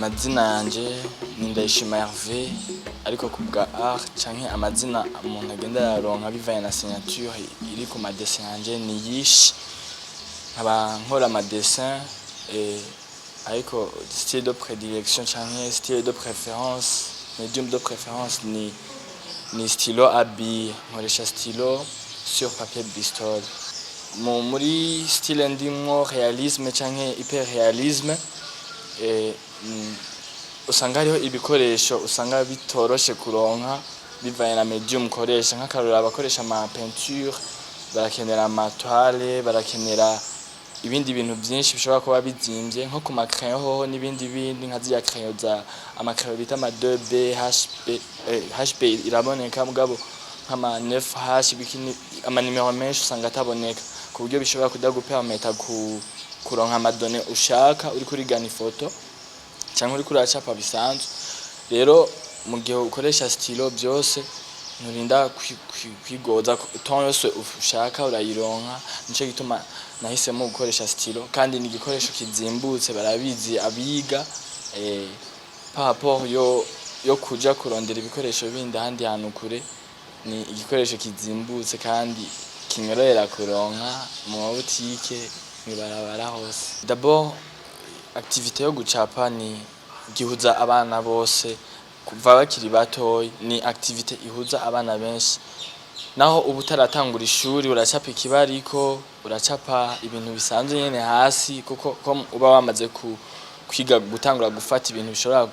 Amazina yanje ni Ndayishima Hervé, ariko ku bwa art canke amazina umuntu agenda araronka bivanye na signature iri ku ma dessin yanje ni Yishi. Nkaba nkora ama dessin, ariko style de prédilection canke style de préférence, médium de préférence ni stylo à bille. Nkoresha stylo sur papier bristol. Muri style ndimwo réalisme canke hyperréalisme, usanga hariho ibikoresho usanga bitoroshe kuronka bivanye na médium ukoresha. Nk'akarorero, abakoresha ama peinture barakenera ama toile, barakenera ibindi bintu vyinshi bishobora kuba bizimvye, nko ku ma crayon hoho n'ibindi bindi, nka zirya crayon za ama crayon bita ama 2B, HB. HB iraboneka, mugabo nk'ama 9H bikini, ama numéro menshi usanga ataboneka, ku buryo bishobora kudagupermeta kuronka ama données ushaka uriko urigana ifoto canke uriko uracapa bisanzwe. Rero mu gihe ukoresha stylo, vyose nturinda kwigoza, ton yose ushaka urayironka. Nico gituma nahisemo gukoresha stylo, kandi ni igikoresho kizimbutse, barabizi abiga, par rapport yo kuja kurondera ibikoresho bindi ahandi hantu kure. Ni igikoresho kizimbutse kandi kinyorohera kuronka mu mabutike, mw'ibarabara hose. D'abord, activité yo gucapa ni gihuza abana bose kuva bakiri batoyi, ni activité ihuza abana benshi. Naho uba utaratangura ishuri, uracapa ikibariko, uracapa ibintu bisanzwe nyene hasi, kuko ko uba wamaze kwiga gutangura gufata ibintu bishobora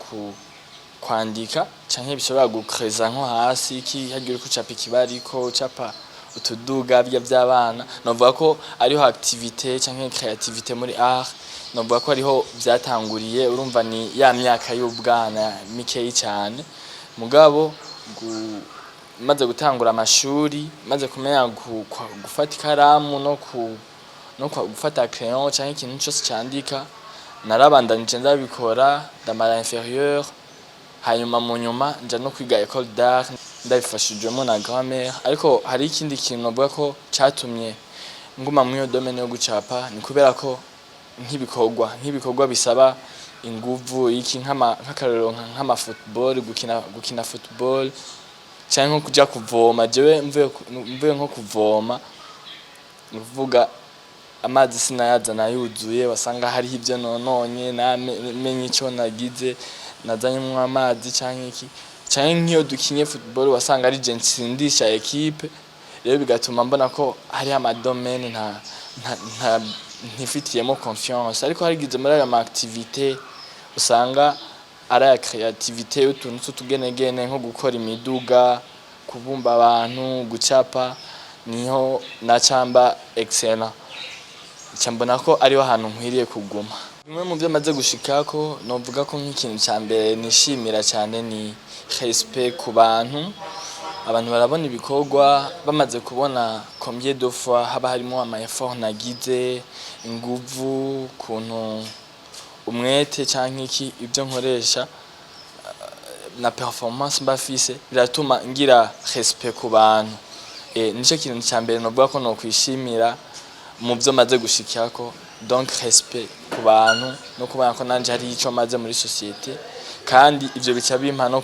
kwandika canke bishobora gukreza nko hasi iki hagiye, uriko ucapa ikibariko, ucapa utuduga birya vy'abana. Novuga ko ariho activité canke créativité muri art, novuga ko ariho vyatanguriye. Urumva ni ya myaka y'ubwana mikeyi cane, mugabo maze gutangura amashuri, maze kumenya gufata ikaramu no gufata crayon canke ikintu cose candika, narabandanije ndabikora, ndamara inférieur. Hanyuma mu nyuma nja no kwiga école d'art, ndabifashijwemo na grand-mère. Ariko hari ikindi kintu novuga ko catumye nguma muri iyo domaine yo gucapa, ni kubera ko nk'ibikorwa bisaba inguvu iki, nk'akarorero nk'ama football, gukina football canke nko kuja kuvoma. Jewe mvuye nko kuvoma, ni ukuvuga amazi sinayazana yuzuye, wasanga hariho ivyo nononye, namenye ico nagize nazanyemwo amazi canke iki, canke nk'iyo dukinye football wasanga ari je ntsindisha équipe. Rero bigatuma mbona ko hariho ama domaine nta ntifitiyemo confiance, ariko harigize muri ayo ma activité usanga ari aya créativité y'utuntu tw'utugenegene, nko gukora imiduga, kubumba abantu, gucapa, niho nacamba excellent. Nca mbona ko ariho hantu nkwiriye kuguma. Bimwe mu vyo maze gushikako, novuga ko nk'ikintu ca mbere nishimira cane ni respect ku bantu. Abantu barabona ibikorwa, bamaze kubona combien de fois haba harimo ama effort nagize, inguvu, kuntu umwete canke iki, ibyo nkoresha na performance mba fise, biratuma ngira respect ku bantu. Nico kintu ca mbere novuga ko nokwishimira mu vyo maze gushikako, donc respect ku bantu no kubona ko nanje hari ico maze muri société. Kandi ivyo bica bimpa no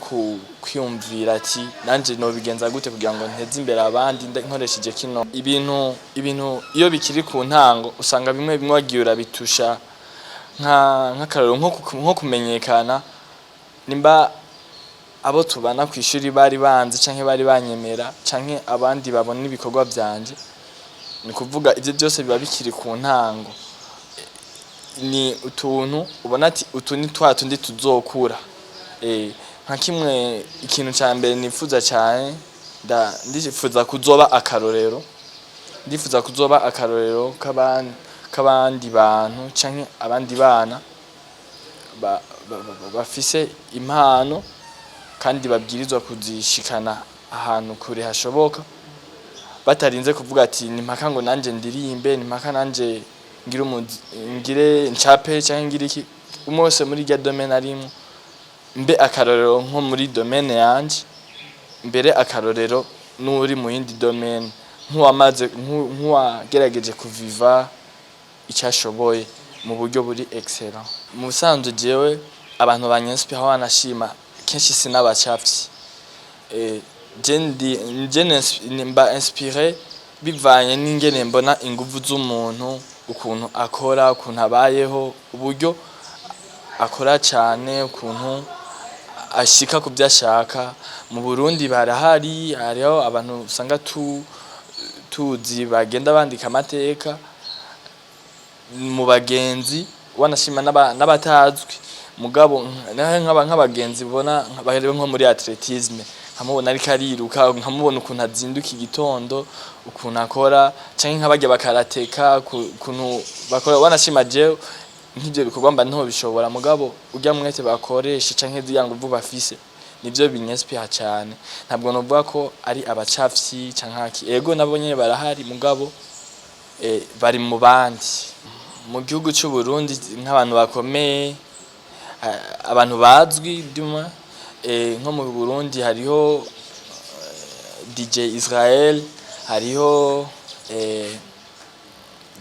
kwiyumvira ati nanje nobigenza gute kugira ngo nteze imbere abandi nkoresheje kino. Ibintu iyo bikiri ku ntango, usanga bimwe bimwe wagiye urabitusha, nk'akarorero nko kumenyekana. Nimba abo tubana kw'ishuri bari banzi canke bari banyemera canke abandi babona ibikorwa vyanje, ni kuvuga ivyo byose biba bikiri ku ntango, ni utuntu ubona ati utu ni twa tundi tuzokura. Nka kimwe ikintu ca mbere nifuza cyane, ndifuza kuzoba akarorero, ndifuza kuzoba akarorero k'abandi bantu canke abandi bana bafise impano kandi babwirizwa kuzishikana ahantu kure hashoboka, batarinze kuvuga ati ni mpaka ngo nanje ndirimbe, ni mpaka nanje ngire ngire ncape canke ngire iki. Umwe wese muri irya domaine arimwo, mbe akarorero nko muri domaine yanje, mbere akarorero n'uri mu yindi domaine, nk'uwamaze nk'uwagerageje kuviva icyo ashoboye mu buryo buri excellent. Mu busanzwe jewe Abantu banyinspira wanashima kenshi sinabacafyi. Je ndi je mba inspiré bivanye n'ingene mbona inguvu z'umuntu, ukuntu akora, ukuntu abayeho, uburyo akora cane, ukuntu ashika ku vyo ashaka. Mu Burundi barahari, hariho abantu usanga tuzi bagenda bandika amateka mu bagenzi, wanashima n'abatazwi, mugabo nk'abagenzi ubona bari nko muri athlétisme, nkamubona ariko ariruka, nkamubona ukuntu azinduka igitondo, ukuntu akora, canke nk'abarya bakarateka, ukuntu bakora. Wanashima jewe nk'ivyo bikorwa mba ntobishobora, mugabo urya mwete bakoresha canke ziriya nguvu bafise nivyo binyinspira cane. Ntabwo novuga ko ari abacafyi canke aki. Ego, nabo nyene barahari, mugabo bari mu bandi. Mu gihugu c'u Burundi, nk'abantu bakomeye, abantu bazwi duma, nko mu Burundi hariho DJ Israel, hariho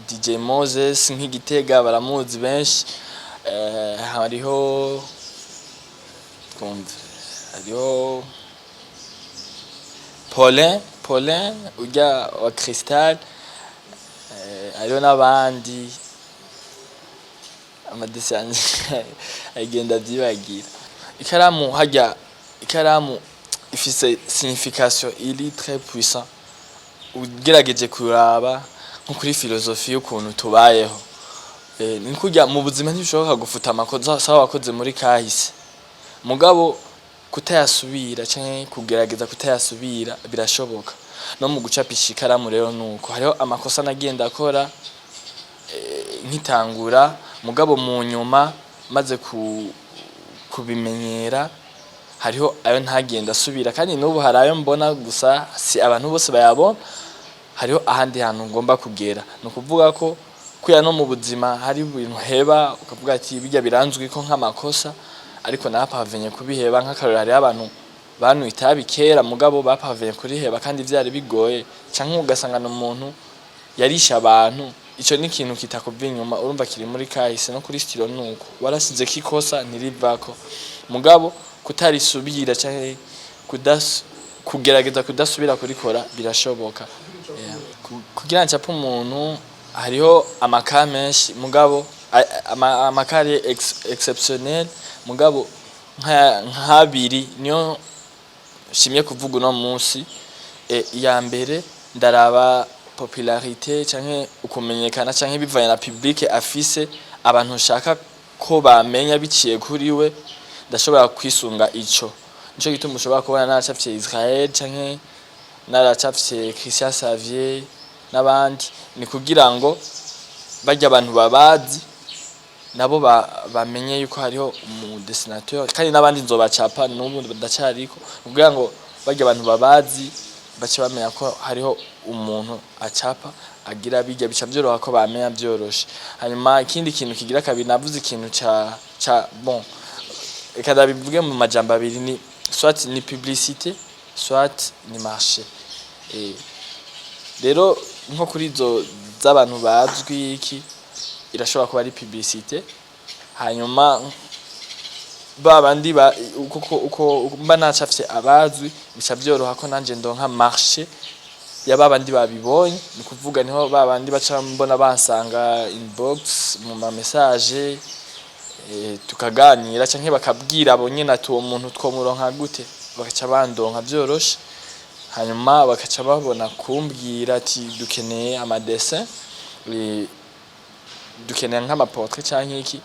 DJ Moses, nk'Igitega baramuzi benshi, hariho, twumve, hariho Paulin urya wa Crystal, hariho n'abandi, amadesi yanje agenda avyibagira. Ikaramu harya, ikaramu ifise signification iri très puissant ugerageje kuraba nko kuri philosophie y'ukuntu tubayeho. Ni kurya mu buzima ntibishoboka gufuta amakosa sawa wakoze muri kahise, mugabo kutayasubira canke kugerageza kutayasubira birashoboka. No mu gucapisha ikaramu rero nuko hariho amakosa nagiye ndakora nkitangura, mugabo mu nyuma maze kubimenyera hariho ayo ntagiye ndasubira, kandi n'ubu hari ayo mbona, gusa si abantu bose bayabona. Hariho ahandi hantu ngomba kugera. Ni ukuvuga ko kuya no mu buzima hari ibintu heba ukavuga ati bijya biranzwi ko nk'amakosa, ariko napavenye kubiheba. Nk'akarorero, hariho abantu banywa itabi kera, mugabo bapavenye kuriheba kandi vyari bigoye, canke ugasanga umuntu yarishe abantu. Ico ni ikintu kitakuva inyuma, urumva kiri muri kahise. No kuri stylo nuko warasizeko ikosa ntirivako, mugabo kutarisubira canke kugerageza kudasubira kurikora birashoboka. Yeah. Kugira ncape umuntu hariho ama cas menshi, mugabo ama cas ari exceptionnel, mugabo nk'abiri niyo nshimye kuvuga uno munsi. Iya mbere, ndaraba popularité canke ukumenyekana canke bivanye na public afise, abantu nshaka ko bamenya biciye kuri we, ndashobora kwisunga ico. Nico gituma ushobora kubona naracafye Israel canke naracafye Christian Xavier n'abandi, ni kugira ngo barya abantu babazi nabo bamenye yuko hariho umu dessinateur, kandi n'abandi nzobacapa, n'ubu ndacariko, kugira ngo barya abantu babazi bace bamenya ko hariho umuntu acapa agira bijya, bica vyoroha ko bamenya vyoroshe. Hanyuma ikindi kintu kigira kabiri, navuze ikintu ca bon, reka ndabivuge mu majambo abiri: ni soit ni publicité, soit ni marché. Rero nko kuri izo z'abantu bazwi, iki irashobora kuba ari publicité. Hanyuma ba bandi ba uko mba nacafye abazwi, bica vyoroha ko nanje ndonka marché ya ba bandi babibonye. Ni kuvuga niho ba bandi baca mbona bansanga inbox mu ma message, tukaganira, canke bakabwira abo nyene ati uwo muntu twomuronka gute, bakaca bandonka vyoroshe. Hanyuma bakaca babona kumbwira ati dukeneye ama dessin, dukeneye nk'ama portrait canke iki,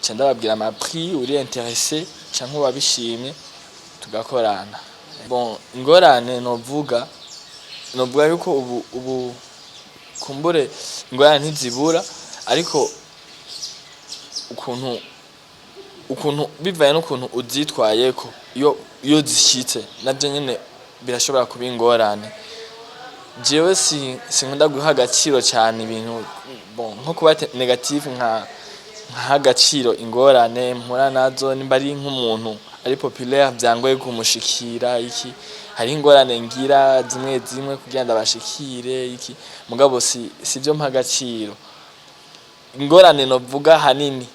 nca ndababwira ama prix, uri intéressé canke uwabishimye tugakorana. Bon, ingorane novuga yuko ubu kumbure ingorane ntizibura, ariko ukuntu bivanye n'ukuntu uzitwayeko iyo zishitse, navyo nyene birashobora kuba ingorane. Jewe sinkunda guha agaciro cane ibintu, bon, nko kuba négatif, nkaha agaciro ingorane mpura nazo. Nimba ari nk'umuntu ari populaire vyangoye kumushikira iki, hari ingorane ngira zimwe zimwe kugira ndabashikire iki, mugabo si sivyo mpa agaciro. Ingorane novuga hanini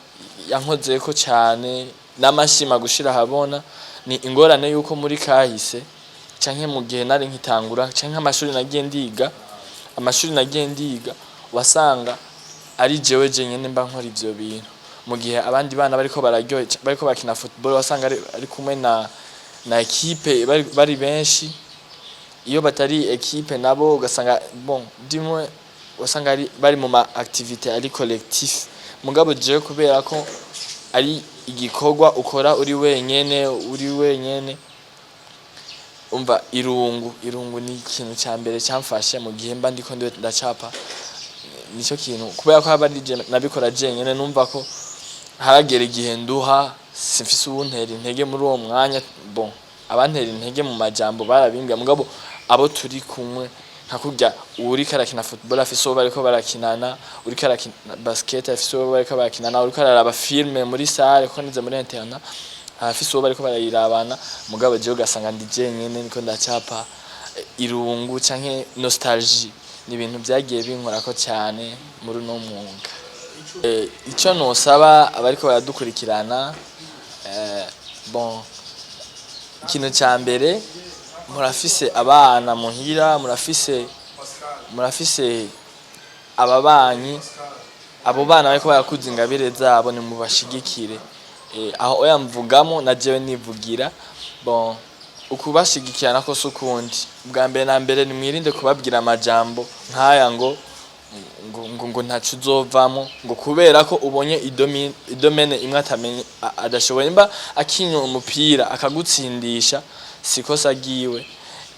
yankozeko cane. N'amashima gushira ahabona ni ingorane yuko muri kahise canke mu gihe nari nkitangura canke amashuri nagiye ndiga, wasanga ari jewe jenyene mba nkora ivyo bintu, mu gihe abandi bana bariko bararyohe, bariko bakina football, wasanga ari kumwe na équipe, bari benshi. Iyo batari équipe nabo, ugasanga, bon, dimwe wasanga bari mu ma activité ari collectif. Mugabo jewe, kubera ko ari igikorwa ukora uri wenyene, umva, irungu ni ikintu ca mbere camfashe mu gihe mba ndiko ndacapa. Nico kintu, kubera ko haba ari je nabikora jenyene, numva ko haragera igihe nduha, simfise uwuntera intege muri uwo mwanya. Bon, abantera intege mu majambo barabimbwira, mugabo abo turi kumwe, nka kurya uwuriko arakina football afise uwo bariko barakinana, uriko arakina basket afise uwo bariko barakinana, uriko araraba film muri salle, kuko nize muri internat, afise uwo bariko barayirabana. Mugabo jewe ugasanga ndi jenyene niko ndacapa. Irungu canke nostalgie ni ibintu vyagiye binkorako cane muri uno mwuga. Ico nosaba abariko baradukurikirana, bon, ikintu ca mbere, murafise abana muhira, murafise ababanyi, abo bana bariko barakuza ingabire zabo, nimubashigikire. Aho oya mvugamo na jewe nivugira. Bon, ukubashigikira nako si ukundi, bwa mbere na mbere nimwirinde kubabwira amajambo nk'aya ngo ntaco uzovamo, ngo kubera ko ubonye i domaine imwe atamenye, adashoboye. Nimba akinya umupira akagutsindisha, si ikosa ryiwe.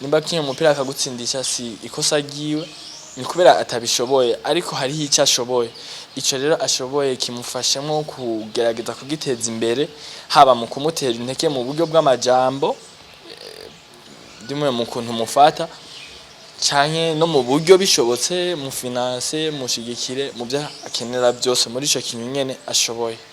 Nimba akinya umupira akagutsindisha, si ikosa ryiwe, ni kubera atabishoboye, ariko hariho ico ashoboye. Ico rero ashoboye kimufashemwo kugerageza kugiteza imbere, haba mu kumutera intege mu buryo bw'amajambo, dimwe mu kuntu mufata, canke no mu buryo bishobotse mu finance, mushigikire mu byo akenera byose muri ico kintu nyene ashoboye.